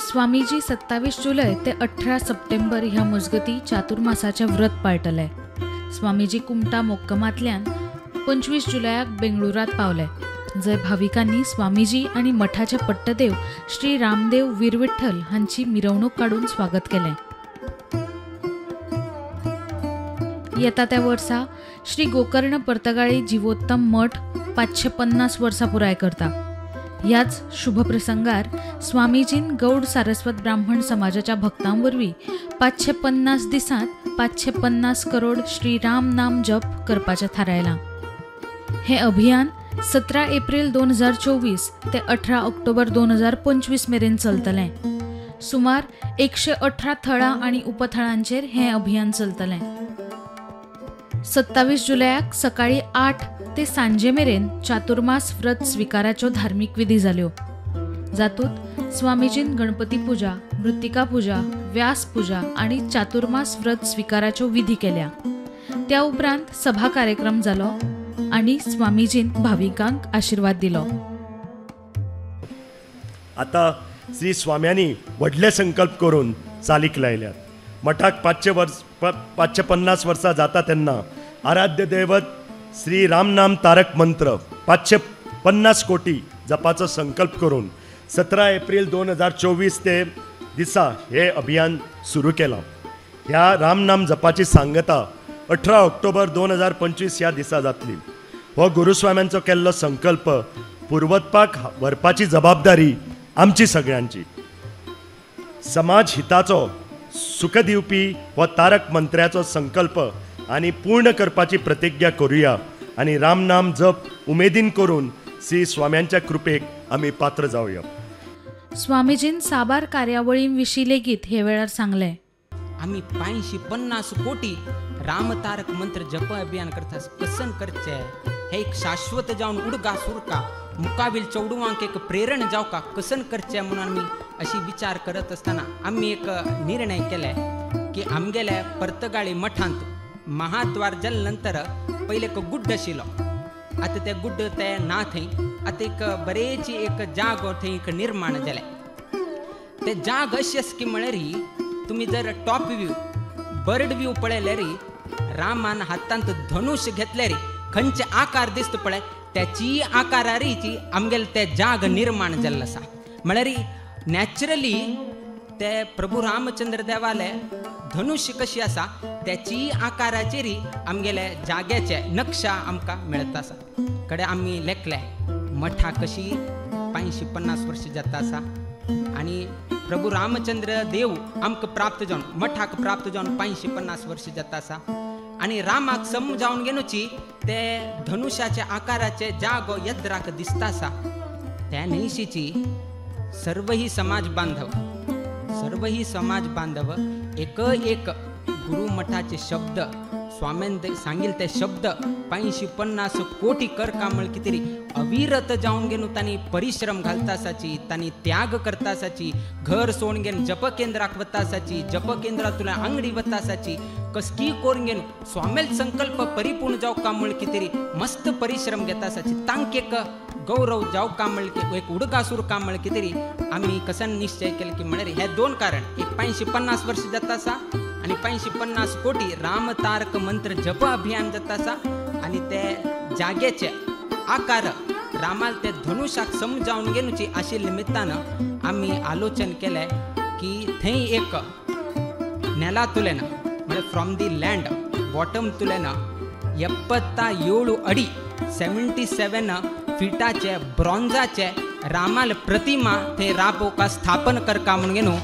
स्वामीजी 27 जुलय ते 18 सप्टेंबर ह्या मजगती चातुर्मासाचें व्रत पाळटले. स्वामीजी कुमटा मोक्कमांतल्यान 25 जुलयाक बेंगळुरात पावले, जंय भाविकांनी स्वामीजी आनी मठाचे पट्टदेव श्री रामदेव वीरविठ्ठल हांची मिरवणूक काडून स्वागत केलें. येता त्या वर्सा श्री गोकर्ण पर्तगाळी जिवोत्तम मठ 550 वर्सां पुराय करता. ह्याच शुभप्रसंगार स्वामीजीन गौड सारस्वत ब्राह्मण समाजाच्या भक्तां वरवीं 550 दिसांत 550 करोड श्री राम नाम जप करपाचें थारायलां. हें अभियान 17 एप्रिल 2024 ते 18 ऑक्टोबर 2025 मेरेन चलतलें. सुमार 118 थळां आनी उपथळांचेर हें अभियान चलतलें. 27 जुलयाक सकाळी 8 ते सांजे मेरेन चातुर्मास व्रत स्विकाराच्यो धार्मीक विधी जाल्यो, जातूंत स्वामीजीन गणपती पुजा, मृत्तिका पुजा, व्यास पुजा आनी चातुर्मास व्रत स्विकाराच्यो विधी केल्या. त्या उपरांत सभा कार्यक्रम जालो आनी स्वामीजीन भाविकांक आशिर्वाद दिलो. आता श्री स्वाम्यांनी व्हडले संकल्प करून चालीक लायल्यात. मठाक 550 वर्सां जाता तेन्ना आराध्य दैवत श्री रामनाम तारक मंत्र 550 कोटी जपाचो संकल्प करून 17 एप्रिल 2024 ते दिसा हे अभियान सुरू केलां. ह्या रामनाम जपाची सांगता 18 ऑक्टोबर 2025 ह्या दिसा जातली. हो गुरुस्वाम्यांचो केल्लो संकल्प पुर्वत्पाक व्हरपाची जबाबदारी आमची सगळ्यांची. समाज हिताचो सुख दिवपी हो तारक मंत्र्याचो संकल्प आनी पूर्ण करपाची प्रतिज्ञा करूया आनी रामनाम जप उमेदीन करून श्री स्वाम्यांच्या कृपेक आमी पात्र जावया. स्वामीजीन साबार कार्यावळीं विशीं लेगीत हे वेळार सांगलें. आमी 550 कोटी रामतारक मंत्र जप अभियान करता कसन करचे हे एक शाश्वत जावन उडगा सुरका मुकाबील चौडुवांक एक प्रेरण जावका कसन करचे म्हणून आमी अशी विचार करत असताना आमी एक निर्णय केले की आमगेल्या पर्तगाळी मठांत महाद्वार जाले नंतर पयले एक गुड्ड आशिल्लो, आतां ते गुड्ड ते ना थंय, आतां एक बरेची एक जागो थंय एक निर्माण जाले. ते जाग अशी आसा की म्हळ्यार तुमी जर टॉप व्यू बर्ड व्यू पळयल्यार रामान हातांत धनुष घेतल्यार खंयचे आकार दिसता पळय त्याची आकारारीची आमगेले ते जाग निर्माण जाल्लो आसा. म्हळ्यार नॅचरली ते प्रभू रामचंद्र देवाले धनुष्य कशी आसा त्याची आकाराचेर आमगेले जाग्याचे नक्षा आमकां मेळता आसा. कडे आमी लेखले मठा कशी 550 वर्ष जाता आसा आनी प्रभू रामचंद्र देव आमकां प्राप्त जावन मठाक प्राप्त जावन 550 वर्ष जाता आसा आनी रामाक समजावन घेवची ते धनुष्याच्या आकाराचे जागो यद्राक दिसता आसा. त्या न्हयशीची सर्वही समाज बांधव सर्वही समाज बांधव एक एक गुरु मठाचे शब्द स्वाम्यान सांगिल ते शब्द 550 कोटी कर कामळ कितें अविरत जावन घेवन तांणी परिश्रम घालता आसाची, तांणी त्याग करता आसाची, घर सोडून घेवन जप केंद्राक वता आसाची, जप केंद्रांतल्यान आंगडी वता आसाची, कसकी करून घेवन स्वाम्याल संकल्प परिपूर्ण जावका म्हळ कितें मस्त परिश्रम घेता आसाची. तांक एक गौरव जावका म्हळ एक उडगासूर काम म्हळ कितें आमी कसन निश्चय केले की म्हळ्यार हे दोन कारण, एक 550 वर्ष जाता आसा आनी 550 कोटी रामतारक मंत्र जप अभियान जाता आसा आनी ते जाग्याचे आकार रामाल ते धनुषाक समजावन घेवची आशिल्ल्या निमित्तान आमी आलोचन केलें की थंय एक नेला तुलेन म्हळ्यार फ्रॉम the land bottom तुलेन 77 अडी 77 फिटाचे ब्रॉन्झाचे रामाल प्रतिमा थंय राबोवका स्थापन करका म्हणून घेवन